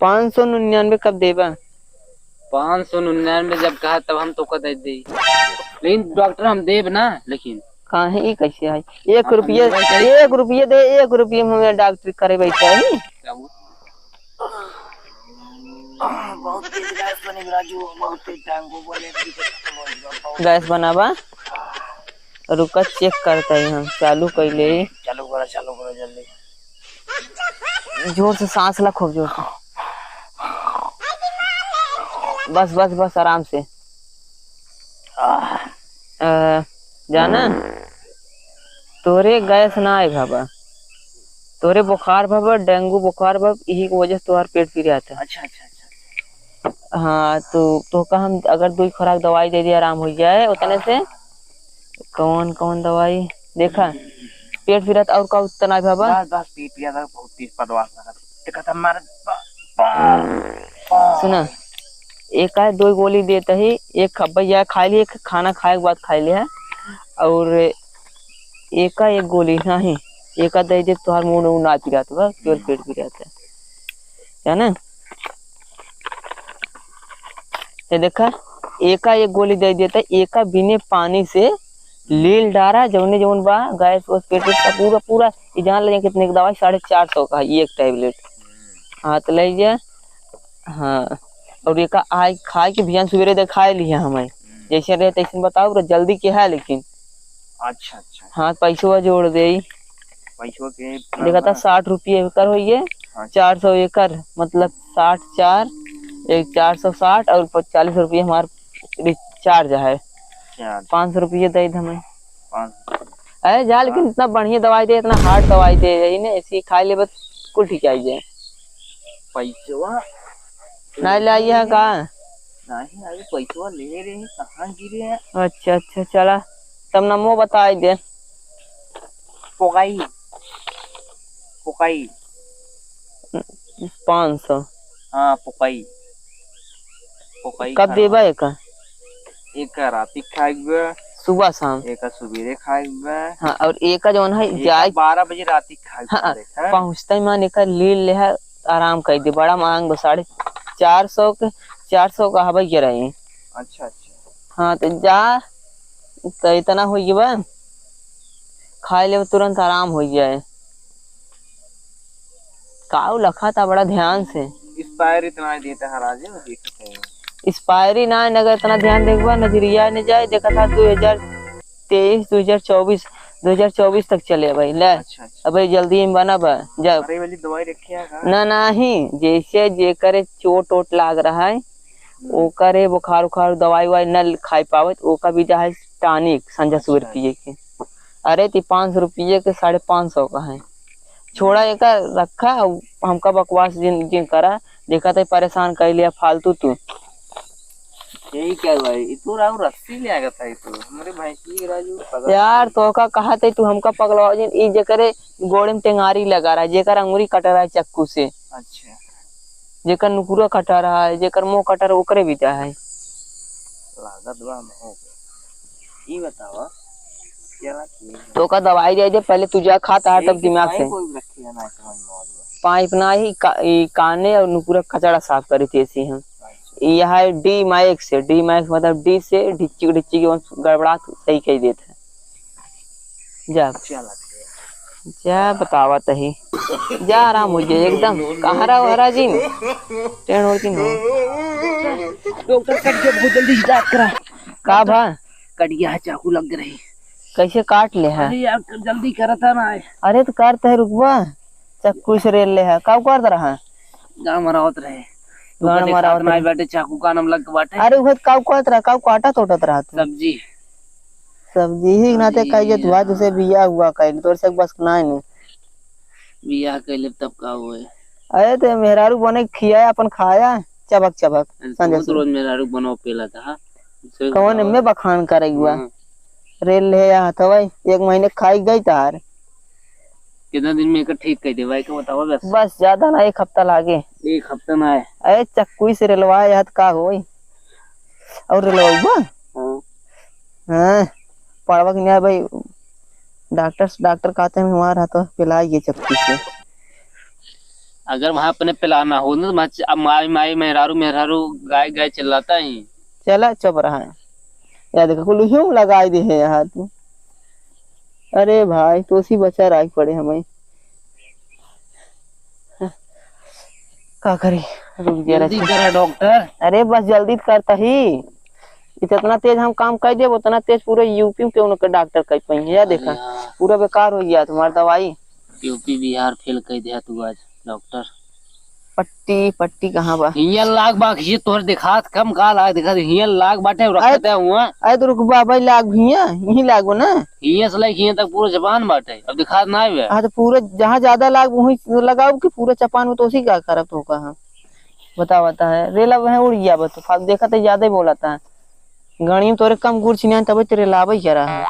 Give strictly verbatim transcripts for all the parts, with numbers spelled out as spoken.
पाँच सौ निन्यानवे कब देबा? पाँच सौ निन्यानवे जब कहा तब हम तोका दे देई। लेकिन डॉक्टर हम देब ना, लेकिन काहे ई कैसे है? एक हाँ, रुपये, हम लेबै चाहिए। एक रुपये दे, एक रुपये में हमें डॉक्टरी करे बैठे है। क्या हुआ? बहुत तेज गैस बनी राजू, बहुत तेज टांगो बोले, अभी तो खत्म हो गया, बहुत गैस बनाबा, रुका चेक करता ही हम, चालू कैले। चालू करो, चालू करो जल्दी। जोर से सांस ला, खूब जोर से। बस, बस, बस, आराम से। आह। अ, जाना, तोरे गैस ना आए बाबा, तोरे बुखार बाबा, डेंगू बुखार बाबा, यही की वजह से तोहार पेट पिरात है। अच्छा, अच्छा, अच्छा। हाँ, तो, तोका हम अगर दुई खुराक दवाई दे दिया, आराम हो जाए उतने से। हाँ। कौन, कौन दवाई? देखा, पेट पिरात और का उतना है बाबा? बस, बस, पेट पिरात है, बहुत तेज बदवास लगा। देखा था मार, बा-, बा-, बा-, सुना, एक है दो गोली देता ही, एक खब्बा या खा लिए, खाना खाए के बाद खा लिया, और एका एक गोली नाही, एका दे दे, तोहार मुंह उंह ना पिरात बा, केवल पेट पिरात है, जाना? ये देखा, एका एक गोली दे देता, एका बिने पानी से लील डारा, जौने जौन बा, गैस वैस पेट वेट का पूरा, पूरा, ये जान ले कितने की दवाई, साढ़े चार सौ का है एक टैबलेट। हाँ, तो ले जा। हाँ, और एका आय खाए के बिहान सुबेरे देखाए लिया हमें। हम्म। जैसे रहे तैसे बताओ, पूरा जल्दी के है लेकिन। अच्छा, अच्छा। हाँ, पैसवा जोड़ दे। पैसवा के देखा था, साठ रुपये एकर होइए, हाँ। चार सौ एकर, मतलब साठ चार, एक चार सौ साठ और प-, चालीस रुपये हमार रिचार्ज है। चार्ज। पाँच सौ रुपये दे दे हमें। पाँच सौ। अरे जा, लेकिन हाँ। इतना बढ़िया दवाई दे, इतना हार्ड दवाई दे, यही ने ऐसी खा ले बस, कुल ठीक आई जाए। पैसवा? नहीं लाई है का? नहीं, अभी पैसवा ले रहे हैं, कहाँ गिरे हैं? अच्छा, अच्छा, चला, तब नमो बताई दे। पोकाई, पोकाई। पाँच सौ। हाँ, पोकाई। पोकाई कब खरवा। देबा एका? एका राती खाए के बा। सुबह शाम? एका सुबेरे खाए के बा। हाँ, और एका जौन है एका जाए बारह बजे राती खाए के हाँ, बा, देख, हाँ। पहुँचते ही मान एका लील ले है, आराम कर दे, बड़ा महंग बा, साढ़े चार सौ के, चार सौ का हवा के रही। अच्छा, अच्छा। हाँ, तो जा, तो इतना हो गया बा, खाए ले तुरंत आराम हो जाए। काऊ लखा था बड़ा ध्यान से। एक्सपायर इतना ही देता है राजे, वो देखते हैं। एक्सपायरी ना है, अगर इतना ध्यान देखबा, नजरिया ने जाए, देखा था दो हज़ार तेईस, दो हज़ार चउबीस, दो हज़ार चउबीस तक चले भाई, ले। अच्छा, अच्छा। अबे जल्दी में बना बा, जा। अरे वाली दवाई रखी है का? ना, नाही, जैसे जेकरे चोट ओट लाग रहा है, हम्म। ओकरे बुखार उखार दवाई उवाई न खाए पावत, ओका भी जा है टॉनिक संझा सुबह अच्छा। पिए के। अरे ती पाँच सौ रुपये के साढ़े पाँच सौ का है। छोड़ा हम्म। एका रखा, हमका बकवास जिन, जिन करा, देखा थे परेशान कर लिया फालतू तू। यही क्या भाई, ये तो राहु रस्सी ले आया था, ये तो हमारे भैंस की राजू पकड़ यार, तो का कहा थे तू हमका पगलवा जिन, ई जेकरे गोड़े में टेंगारी लगा रहा है, जेकर अंगुरी कट रहा है चक्कू से। अच्छा। जेकर नुकुरा कटा रहा है, जेकर मुंह कटा रहा, ओकरे भी जा है। लागत बा हम हो गए। ई बतावा, क्या बात है? तो का दवाई दे दे, पहले तू जा खा, तार तब दिमाग से। कोई रखी है ना, समझ में आवत बा। पाइप ना ही का, ई काने और नुकुरा कचड़ा साफ करी थी ऐसी हम। अच्छा। ई है डी मैक्स से, डी मैक्स मतलब डी से ढिच्ची ढिच्ची के गड़बड़ा सही कह देते हैं। जा। चल, जा बतावत ही। जा आराम हो जाए एकदम। कहाँ रहो हरा जी? टेढ़ होती न हो। डॉक्टर कट गया, बहुत जल्दी इलाज करा। का भा? कट गया है, चाकू लग रही। कैसे काट ले है? अरे यार, जल्दी करता ना है। अरे तो करते है, रुकबा। चक्कू से रेल ले है। का करत रहा? गाँव मरावत रहे। गाँव मरावत रहे। बाटे, चाकू कान में लग के बाटे। अरे उहे काऊ कहत रहा, काऊ काटा तोटत रहा तू। सब्जी। सब्जी ही नाते सब्जी, कह जे तू आज हाँ। उसे बिया हुआ कह तोर से बस ना है। बिया कैले तब का हुए? अरे ते मेहरारू बने खियाया अपन खाया चबक चबक अरे संजय तू तो से। रोज मेहरारू बनो पेला था। कौन में बखान करे हुआ? हाँ। रेल ले या हथवा, एक महीने खाई गई तार। कितना दिन में एकर ठीक कर देबा, एके बतावा बस। बस, ज्यादा ना, एक हफ्ता लागे। एक हफ्ता ना है। अरे, चक्कू से रेलवा याद का होई? और रेलवा हुआ? हाँ। हाँ, पड़वा के नहीं आए भाई। डॉक्टर, डॉक्टर कहते हैं, हमारा तो पिला ये चक्कू से। अगर वहाँ अपने पिलाना हो ना, तो वहाँ च-, अब माई, माई, मेहरारू, मेहरारू, गाय, गाय चिल्लाता ही। चला, चुप रहा। या देखा, कुल यूं लगाई दे है यहाँ तू। अरे भाई, तो उसी बचा राख पड़े हमें। का करी? रुक जा, जल्दी रख। करा डॉक्टर। अरे बस जल्दी करता ही। इतना तेज हम काम कर देब, उतना तेज पूरा यूपी के उनके डॉक्टर कर पाएंगे। या देखा, अरे यार। पूरा बेकार हो गया तुम्हारा दवाई। यूपी बिहार फेल कर दिया तू आज डॉक्टर। पट्टी, पट्टी कहाँ बा? हियाँ लाग बा, ये तोहर दिखात कम का लाग, दिखात हियाँ लाग बाटे, अरे, रखते हुआ। अरे तो रुक बा, भाई लाग हियाँ, यहीं लागो ना। हियाँ से लेके हियाँ तक पूरा जबान बाटे, अब दिखात ना आवे। हाँ तो पूरा जहाँ ज्यादा लाग वहीं लगाओ कि पूरा चपान में तो उसी का करत होगा। हाँ बताओ, बता है रेला वह उड़ गया बा, तो फाल देखा तो ज्यादा ही बोला था। गणियम तोरे कम गुड़ छिनिया तबे तेरे लावे क्या रहा है।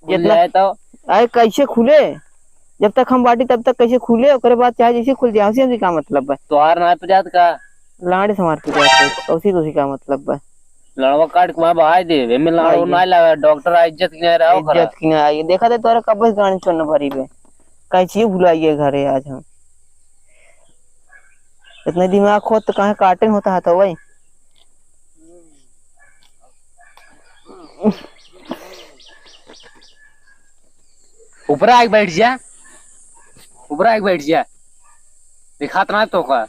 उड़ जितना जाए तो। अरे कैसे खुले? जब तक हम बाटी तब तक कैसे खुले, ओकरे बाद चाहे जैसे खुल जाए, उसी हमसे का मतलब बा? तोहार ना पे जात का? लाड़े से हमार पे जात है, उसी तो उसी का मतलब बा? लड़वा काट के वहाँ बहाई दे, एमे लाड़ो हाँ, ये। ना लगा, डॉक्टर आ इज्जत की नहीं रहा ओकरा। इज्जत की नहीं आई, देखा दे तोरा कब से गाड़ी चोन भरी बे, कैसे भुलाइए घरे आज हम। इतने दिमाग खोद तो कहाँ काटे होता है तो वही। ऊपर आके बैठ जा, ऊपर आके बैठ जा, दिखात ना तो का।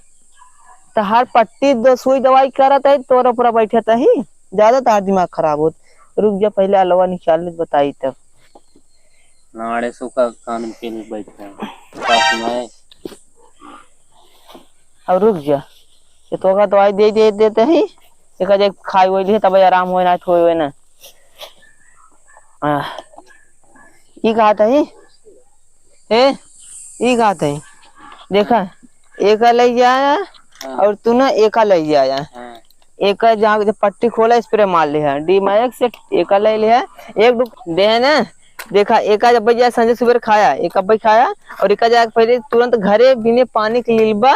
तहार पट्टी दो सुई दवाई करत है, तोर ऊपर बैठत है, ज्यादा तहार दिमाग खराब होत। रुक जा, पहले अलवा निकाल ले, बताई तब। नाड़े सो का कान पे नहीं बैठ रहा है। का सुनाए? अब रुक जा, ये तो का दवाई दे, दे देते ही, एक जे खाई होई लिए, तब आराम होए ना, होए ना। आ, ई कहा था ही? ए, ई कहा था ही? देखा, एका ले जाया हाँ। और तू ना एका ले जाया। हाँ। एका जहाँ जब पट्टी खोला, स्प्रे मार ले है, डी मैक्स से एका ले ले है, एक डुक दे है ना। देखा, एका जब बजे संझे सुबह खाया, एक अब्बे खाया, और एका जाके पहले तुरंत घरे बिने पानी के लीलबा,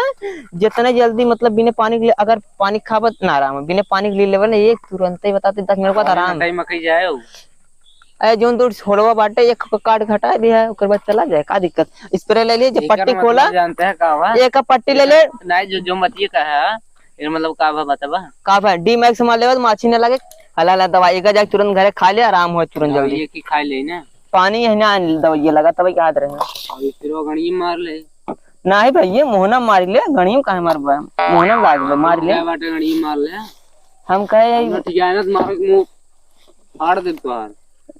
जितना जल्दी मतलब बिने पानी के लिए, अगर पानी खाबा ना आराम है, बिने पानी के लील लेबा ना, एक तुरंत ही बताते दस मिनट बाद आराम। मकई, मकई जाए हो। अरे जोन दूर छोड़वा बाटे, एक काट घटा दिया है, ओकर बाद चला जाए, का दिक्कत? स्प्रे ले लिए, जब एकर पट्टी मतलब खोला, जानते हैं का बा? एक पट्टी ले ले। नहीं, जो, जो मतिए का है, ये मतलब का बा, बताबा? का बा? डी मैक्स मार लेवा, माछी न लगे। हला हला दवाई, एका जाके तुरंत घरे खा ले, आराम हो तुरंत दवाई जल्दी। ये की खा ले ना। पानी यही ना दवाई लगा, तब याद रहे। और फिर वो घड़ी मार ले। नाही भैया, मोहना मारी ले, घड़ियों काहे मारबा? मोहना लाग ले, मारी ले। क्या बाटे, घड़ी मार ले। हम कहे यही हम ना ठिकाना से मार के मुंह फाड़ दे तोहार।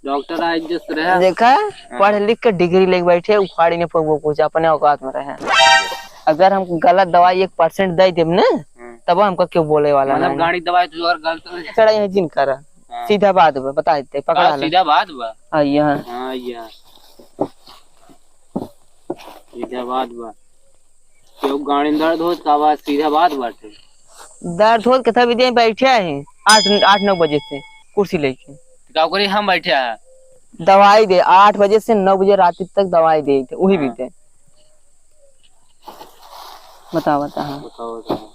डॉक्टर आज जस रहे। देखा, हाँ। पढ़ लिख के डिग्री लेके बैठे, उखाड़ी ने पबो कुछ, अपने औकात में रहे। अगर हम गलत दवाई एक परसेंट दे देब ना, हाँ। तब हमका क्यों बोले वाला मतलब नहीं। गाड़ी दवाई तू अगर गलत चढ़ा यहीं जिन करा। हाँ। सीधा बात बा, बता देते, पकड़ा हाँ, ले। सीधा बात बा। हाँ, यहाँ। हाँ, यहाँ। सीधा बात बा। केहू गाड़ी में दर्द होत का बा, सीधा बात बाटे। दर्द होत के तभी दे बैठे हैं, आठ, आठ नौ बजे से कुर्सी लेके। का करी, हम बैठे हैं। दवाई दे, आठ बजे से नौ बजे रात तक दवाई दे थे, वही भी हाँ। दे। बताओ, बताओ। बताओ, बताओ।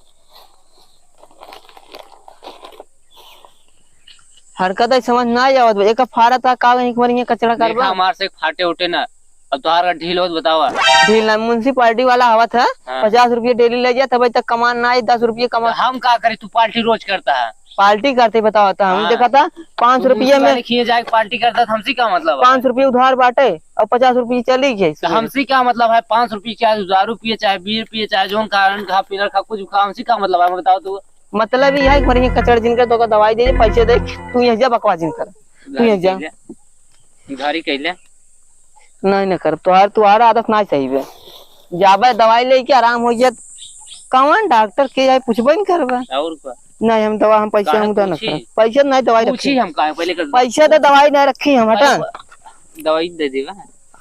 हरकत है, समझ ना आवत बा। एक फाड़ा था, का एक बार ये कचरा देखा, करबा? हमार से फाटे उठे ना। अब तोहार का ढील होत बतावा। ढील ना, म्युनिसिपालिटी वाला हवा था, हाँ। पचास रुपये डेली ले जा, तब तक कमान ना आई, दस रुपये कमा। तो हम का करी, तू पार्टी रोज करता है। पार्टी करते बतावा था, हम हाँ। देखा था, पाँच तू रुपये में म्युनिसिपालिटी खिए जाके पार्टी करता, तो हमसे का मतलब है? पाँच रुपये उधार बाटे और पचास रुपये चली गई। तो हमसे का मतलब है, पाँच रुपये चाहे दारू पिए, चाहे बीयर पिए, चाहे जोन खा, खा, पीना खा, कुछ खा, हमसे का मतलब है, बताओ तू। मतलब ई है कि मरिए कचड़ जिन कर, तोका दवाई दे, पैसे दे, तू यहाँ जा, बकवास जिन कर, तू यहाँ जा। उधारी कैले? नहीं, नहीं कर, तोहार, तोहार आदत ना सही बे। जाबे दवाई लेके आराम हो जात, कौन डॉक्टर के जाए पूछबे नहीं करबे। और का? नहीं, हम दवा, हम पैसे काहे हम उधार ना पूछी? करब। पैसे नहीं, दवाई पूछी रखी। हम काहे पहले कर पैसे तो दवाई नहीं रखी हम, हटा। अरे, दवाई दे देबा।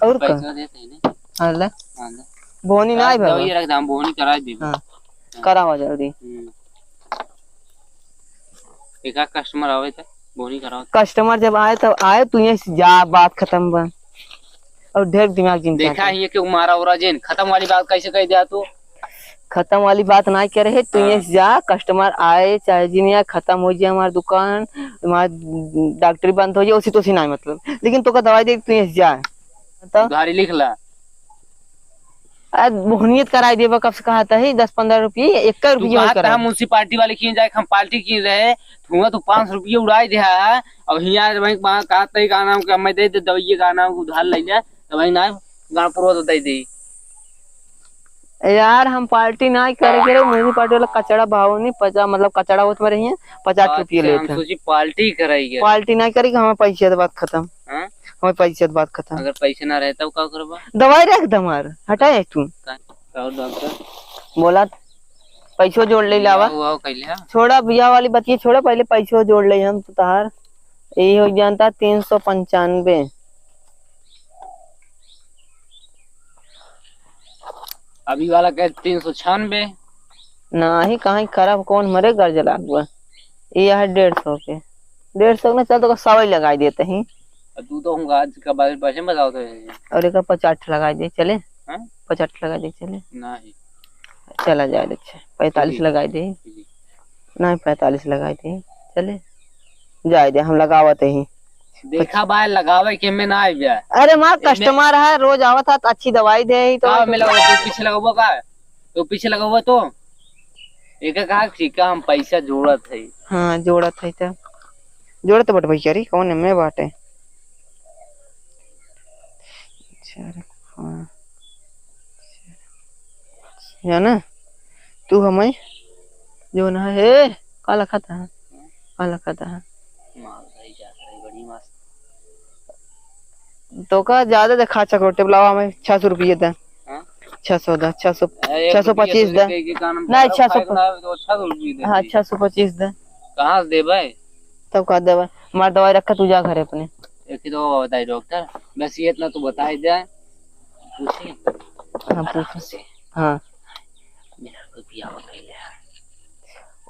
और का? पैसा देते हैं ना। हाँ, ले। हाँ, ले। बोनी ना आए बाबा। दवाई रख दे, हम बोनी करा देबे। हाँ। हाँ। करावा जल्दी। हम्म। एक आध कस्टमर आवे त बोनी कराओ। कस्टमर जब आए तब आए, तू यहीं से जा, बात खत्म बा। और ढेर दिमाग जिन देखा चाहता। ही है कि मारा उरा जिन, खत्म वाली बात कैसे कह दिया तू? खत्म वाली बात ना कह रहे, तू हाँ। यहीं से जा, कस्टमर आए चाहे जिन या खत्म हो जाए हमार दुकान, हमार डॉक्टरी बंद हो जाए, उसी तो उसी ना मतलब, लेकिन तोका दवाई दे, तू यहीं से जा। तो उधारी लिख ला। आ, बोहनियत कराई देबा, कब से कहत ही, दस पन्द्रह रुपये, एक तू रुपये कहत करा। रहा म्युनिसिपालिटी वाले किए जाए, हम पार्टी किए रहे, हुआ तो पाँच सौ रुपये उड़ाई दे है। अब हियाँ जब वहीं वहाँ कहत ही, का नाम के, हमें दे दे दवाइये, का नाम के उधार ले ले, तब वहीं ना गाँव पुरवा तो दे दे। यार, हम पार्टी ना करे के रहे, म्युनिसिपालिटी वाला कचड़ा भाव नहीं पचा, मतलब कचड़ा होत में रही है, पचास रुपये अच्छा, हम लेत है। सोची पार्टी कराई के। पार्टी ना करी, हमें पैसे के बात खत्म। हाँ? हमें पैसे के बात खत्म। अगर पैसे ना रहे तब का करबा? दवाई रख दे हमार, हटाए तू। का, का और डॉक्टर? बोला, पैसो जोड़ ले लावा। वाह, वाह, कैले है। छोड़ा, बियाह वाली बतिया छोड़ा, पहले पैसो जोड़ ले हम तो तहार। यही हो जानता, तीन सौ पंचानबे। अभी वाला के तीन सौ छियानबे। नाही, कहाँ खराब, कौन मरे, गर्ज लाग गवा। ये है डेढ़ सौ के। डेढ़ सौ में चल, तो सवाई लगाई देते ही। और तू तो हमका आज का बारे में बताओ तो है। और एक पचास ठे लगाई दे, चले? हाँ? पचास ठे लगाई दे, चले? नाही। चला जाए, अच्छा, पैंतालीस जी। लगाई दे। जी। नाही, पैंतालीस लगाई दे, चले? जाए दे, हम लगावत ही। देखा भाई, लगावे के में ना आइबे। अरे माँ, एमे customer है, रोज आवत है, तो अच्छी दवाई दे ही तो। का में लगावा, तू पीछे लगावा का? तू पीछे लगावा तो। एक कहा ठीक है, हम पैसा जोड़त है। हाँ, जोड़त है तो। जोड़त बट भैया रे, कौन में बाटे? चार, हाँ। जाना? तू हमें जो ना है, का लखत है? का लखत है? माल भाई जात रही, बड़ी मस्त। तो का ज्यादा देखा चकोटे बुलावा, हमें छह सौ रुपये दे। हाँ? छह सौ दे, छह सौ, अरे, एक छह सौ पच्चीस रुपये दे। के, के कान में नहीं, छह सौ, फायदा ना हो तो छह सौ रुपये दे हाँ, दी। छह सौ पच्चीस दे। कहाँ से देबे? तब का देबे? हमार दवाई रख के तू जा घरे अपने। एक ही तो बताई डॉक्टर, बस ये इतना तो बताई दे। पूछी? हाँ, आराम पूछो। से। हाँ। बिना कोई पियावा कइले।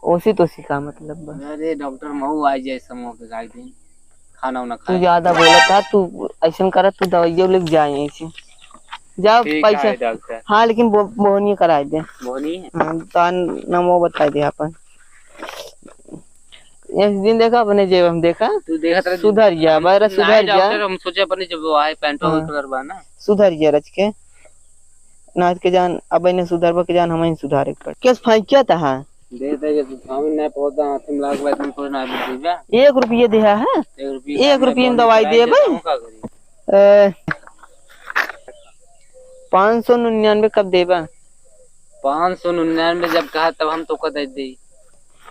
ओसी तोसी का मतलब बा? अरे डॉक्टर, महू आ जाए समूह के गाय दिन, खाना उना तू खाए। ज्यादा बोलत हा, तू ऐसन करत, तू दवाइयो लेके जाए ऐसे। जा ठीक पैसा। है डॉक्टर। हाँ, लेकिन बो-, बोहनी कराए दे। बोहनी? हाँ, तो नमो बताए दे अपन। एक दिन देखा अपने जेब हम देखा। तू देखत रह, सुधर जा, हम बारा नहीं सुधर जा। डॉक्टर, हम सोचे अपने जब आए पैंटवा हाँ। में कलर बा ना। सुधर जा रच के। नाच के जान, अब इन्हें सुधरबा के जान, हम ही सुधारे के पड़े। केस फाइकिया तहा? दे दे, ये तो हम नहीं पहुंचता, हाथ में लाग बैठ में कोई ना भी दीबा। एक रुपये देहा है? एक रुपये एक का रुपये में मैं दवाई दे देबे? देता हूँ, का करी? ए, पाँच सौ निन्यानवे कब देबा? पाँच सौ निन्यानवे जब कहा तब हम तो का दे दे।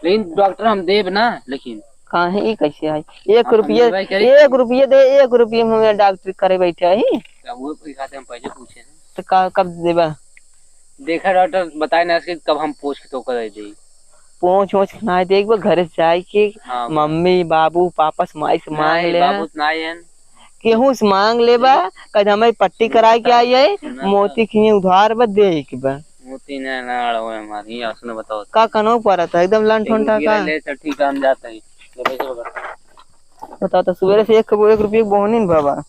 लेकिन डॉक्टर हम देब ना, लेकिन काहे ई कैसे है? एक हाँ, रुपये, हम लेबै करी। एक रुपये दे, एक रुपये में हमें डॉक्टर करे बैठे ही। तब वो कोई खाते हम पहले पूछे हैं। तो का, कब देबा? देखा डॉक्टर, बताए ना इसके कब हम पूछ के तो कर दे। पूछ, पूछ के ना देख, वो घर से जाए के हाँ, मम्मी, बाबू, पापा से, माई से मांग नहीं, ले। बाबू तो नहीं है। केहू से मांग लेबा, हम्म। कद हमें पट्टी कराए के आई है, ना, ना। मोती किए उधार बा, दे के बा। मोती ना, ना अड़ो है हमारी, ये सुनो बताओ। का कनो परत है, एकदम लंठ एक उंठा रुपया का। ले, चल ठीक है, हम जाते हैं। ले पैसे पकड़। बताओ तो, सुबह से एक, एक रुपये के बोहनी न बाबा।